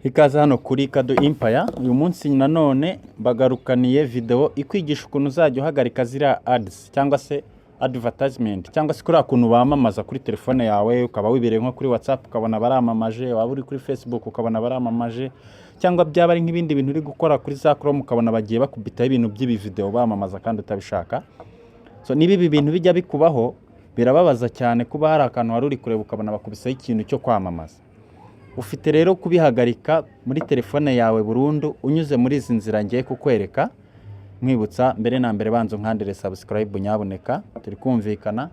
Ikaze hano kuri Kado Empire. Uyu munsi nanone bagarukaniye video ikwigisha ukuntu uzajya uhagarika ziriya ads cyangwa se advertisement, cyangwa se kuriya kuntu bamamaza kuri telefone yawe, ukaba wibereye nko kuri WhatsApp ukabona baramamaje, waba uri kuri Facebook ukabona baramamaje, cyangwa byaba ari nk'ibindi bintu uri gukora kuri za Chrome ukabona bagiye bakubitaho ibintu by'ibivideo bamamaza kandi utabishaka. So niba ibi bintu bijya bikubaho, birababaza cyane kuba hari akantu wari uri kureba ukabona bakubisaho ikintu cyo kwamamaza. Ufite rero kubihagarika muri telefone yawe burundu unyuze muri izi nzira ngiye kukwereka. Nkwibutsa, mbere na mbere banza unkandire subscribe nyabuneka, turi kumvikana?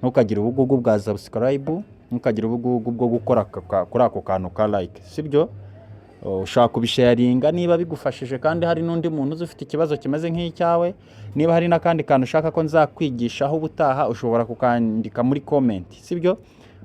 Ntukagire ubugugu bwa subscribe, ntukagire ubugugu bwo gukora kuri ako kantu ka like, sibyo? Ushobora kubisharinga niba bigufashije kandi hari n'undi muntu uzi ufite ikibazo kimeze nk'icyawe. Niba hari n'akandi kantu ushaka ko nzakwigishaho ubutaha, ushobora kukandika muri comment, sibyo?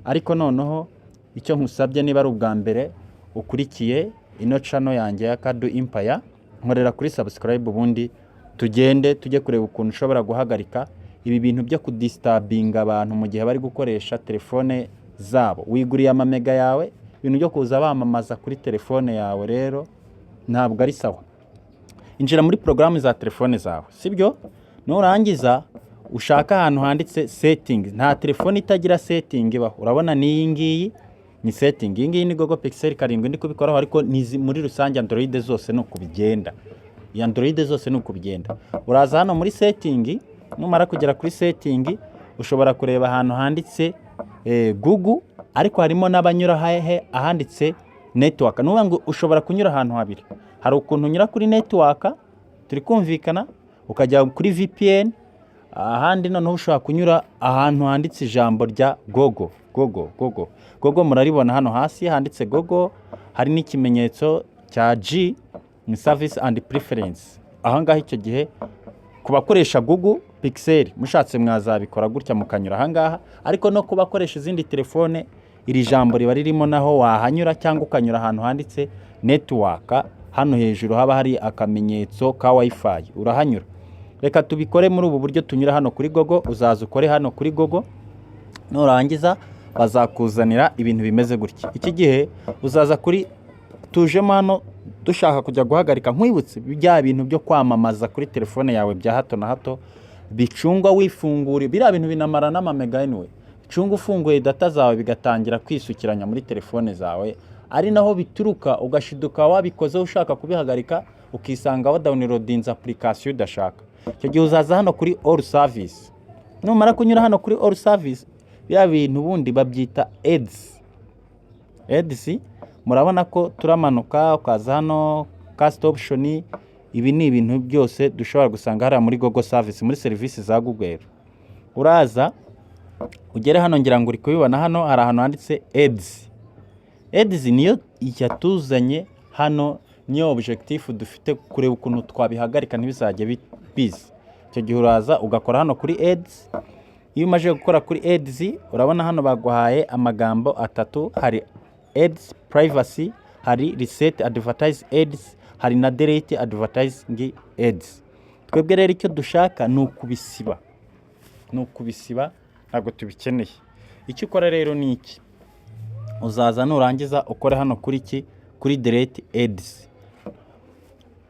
Ariko noneho icyo nkusabye, niba ari ubwa mbere ukurikiye ino channel yanjye ya Kado Empire, nkorera kuri subscribe, ubundi tugende tujye kureba ukuntu ushobora guhagarika ibi bintu byo kudisturbinga abantu mu gihe bari gukoresha telefone zabo. Wiguriye amamega yawe, ibintu byo kuza bamamaza kuri telefone yawe rero ntabwo ari sawa. Injira muri porogaramu za telefone zawe, sibyo? Nurangiza ushaka ahantu handitse setting. Nta telefone itagira setting ibaho. Urabona n'iyi ngiyi ni setting. Iyi ngiyi ni Google Pixel 7 ndi kubikoraho, ariko ni muri rusange Android zose ni uku bigenda. Iyi Android zose ni uku bigenda. Uraza hano muri setting. Numara kugera kuri setting, ushobora kureba ahantu handitse Google, ariko harimo n'abanyura hehe? Ahanditse network. Ni ukuvuga ngo ushobora kunyura ahantu habiri. Hari ukuntu unyura kuri network, turi kumvikana, ukajya kuri VPN. Ahandi noneho ushobora kunyura ahantu handitse ijambo rya Google. Google, Google, Google, muraribona hano hasi handitse Google, hari n'ikimenyetso cya G, ni service and preference. Aha ngaha icyo gihe ku bakoresha Google Pixel mushatse mwazabikora gutya mukanyura aha ngaha, ariko no ku bakoresha izindi telefone iri jambo riba ririmo, naho wahanyura cyangwa ukanyura ahantu handitse network, hano hejuru haba hari akamenyetso ka WiFi, urahanyura. Reka tubikore muri ubu buryo, tunyura hano kuri Google. Uzaza ukore hano kuri Google, nurangiza bazakuzanira ibintu bimeze gutya. Iki gihe uzaza kuri tujemo hano dushaka kujya guhagarika, nkwibutse, bya bintu byo kwamamaza kuri telefone yawe bya hato na hato bicungwa wifungura. Biriya bintu binamara n'amamega anyway. Bicunga ufunguye data zawe, bigatangira kwisukiranya muri telefone zawe, ari naho bituruka ugashiduka wabikozeho ushaka kubihagarika, ukisanga wadownloadinze application udashaka. Icyo gihe uzaza hano kuri all service. Numara kunyura hano kuri all service, biriya bintu ubundi babyita ads. Ads, murabona ko turamanuka ukaza hano custom option. Ibi ni ibintu byose dushobora gusanga hariya muri Google service, muri serivisi za Google. Uraza ugere hano, ngira ngo uri kubibona, hano hari ahantu handitse ads. Ads niyo yatuzanye hano, niyo objectif dufite, kureba ukuntu twabihagarika ntibizajye biza. Icyo gihe uraza ugakora hano kuri ads. Iyo umaze gukora kuri ads, urabona hano baguhaye amagambo atatu: hari ads privacy, hari reset advertise ads, hari na delete advertising ads. Twebwe rero icyo dushaka ni ukubisiba, ni ukubisiba, ntabwo tubikeneye. Icyo ukora rero ni iki: uzaza nurangiza ukore hano kuri iki, kuri delete ads.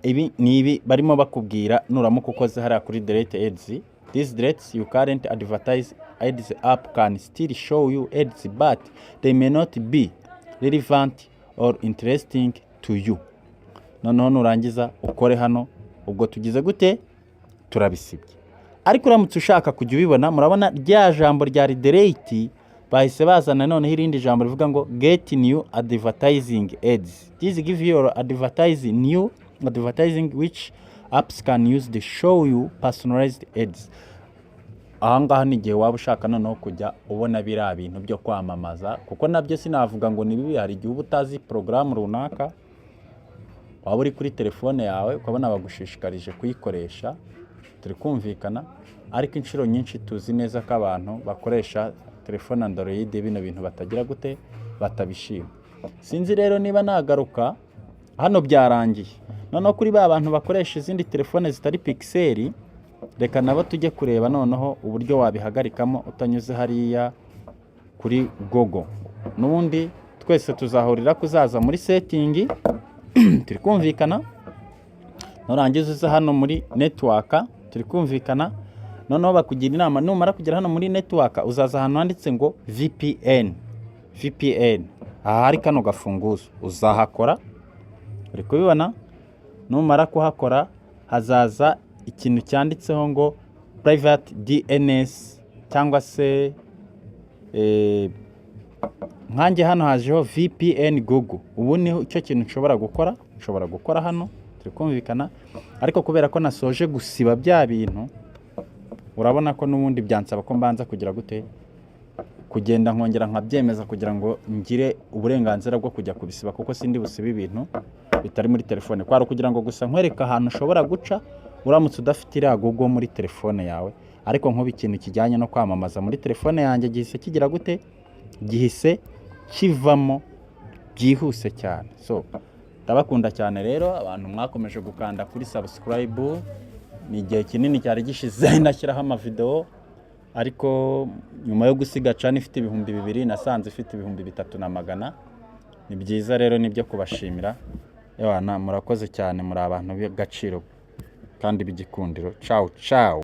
Ibi ni ibi barimo bakubwira. Nuramuka ukoze hariya kuri delete ads, this deletes your current advertise ads. App can still show you ads, but they may not be relevant or interesting to you. Noneho nurangiza ukore hano. Ubwo tugize gute? Turabisibye. Ariko uramutse ushaka kujya ubibona, murabona rya jambo rya delete, bahise bazana noneho irindi jambo rivuga ngo get new advertising ads. This give your advertising new advertising which apps can use to show you personalized ads. Ahangaha ni igihe waba ushaka noneho kujya ubona biriya bintu byo kwamamaza, kuko nabyo sinavuga ngo ni bibi. Hari igihe uba utazi porogaramu runaka, waba uri kuri telefone yawe ukabona bagushishikarije kuyikoresha, turi kumvikana? Ariko inshuro nyinshi tuzi neza ko abantu bakoresha telefone Android bino bintu batagira gute? Batabishima. Sinzi rero niba nagaruka hano, byarangiye. Noneho kuri ba bantu bakoresha izindi telefone zitari Pixel, reka nabo tujye kureba noneho uburyo wabihagarikamo utanyuze hariya kuri Google. N'ubundi Twese tuzahurira kuzaza muri setting, turi kumvikana? Nurangiza uze hano muri network, turi kumvikana? Noneho bakugira inama, numara kugera hano muri network, uzaza ahantu handitse ngo VPN. VPN, aha hari kano gafunguzo, uzahakora. Uri kubibona? Numara kuhakora, hazaza ikintu cyanditseho ngo private DNS, cyangwa se nkanjye hano hajeho VPN Google. Ubu ni cyo kintu nshobora gukora hano, turi kumvikana? Ariko kubera ko nasoje gusiba bya bintu, urabona ko n'ubundi byansaba ko mbanza kugira gute? Kugenda nkongera nkabyemeza kugira ngo ngire uburenganzira bwo kujya kubisiba, kuko sindi busibe ibintu bitari muri telefone. Kwari ukugira ngo gusa nkwereke ahantu ushobora guca uramutse udafite iriya Google muri telefone yawe. Ariko nk'ubu ikintu kijyanye no kwamamaza muri telefone yanjye gihise kigira gute? Gihise kivamo byihuse cyane. So ndabakunda cyane rero, abantu mwakomeje gukanda kuri subscribe. Ni igihe kinini cyari gishize nashyiraho amavideo, ariko nyuma yo gusiga channel ifite 2000, nasanze ifite 3100. Ni byiza rero, nibyo kubashimira. Ewana, murakoze cyane, muri abantu b'agaciro kandi b'igikundiro. Ciao ciao.